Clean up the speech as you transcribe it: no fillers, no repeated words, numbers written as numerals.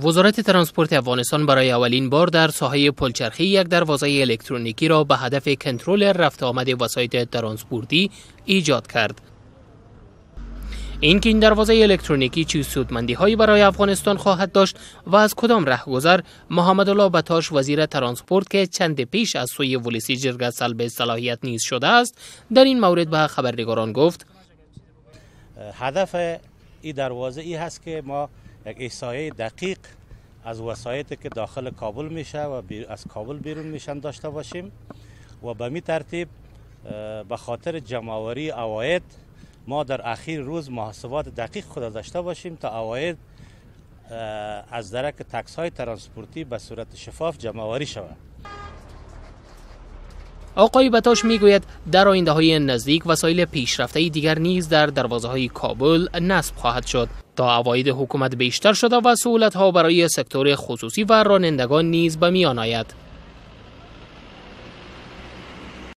وزارت ترانسپورت افغانستان برای اولین بار در ساحه پلچرخی یک دروازه الکترونیکی را به هدف کنترل رفت آمد وسایط ترانسپورتی ایجاد کرد. اینکه این دروازه الکترونیکی چه سودمندی هایی برای افغانستان خواهد داشت و از کدام رهگذر، محمدالله بتاش، وزیر ترانسپورت که چند پیش از سوی ولسی جرگه سلب صلاحیت نیز شده است، در این مورد به خبرنگاران گفت: هدف این دروازه ای هست که ما یک احصایه دقیق از وسایطی که داخل کابل میشه و از کابل بیرون میشن داشته باشیم و به می ترتیب به خاطر جمع‌آوری عواید ما در اخیر روز محاسبات دقیق خود داشته باشیم تا عواید از درک تکس های ترانسپورتی به صورت شفاف جمع‌آوری شود. آقای بتاش میگوید در آینده های نزدیک وسایل پیشرفته دیگر نیز در دروازه های کابل نصب خواهد شد تا عواید حکومت بیشتر شده و سهولت ها برای سکتور خصوصی و رانندگان نیز به میان آید.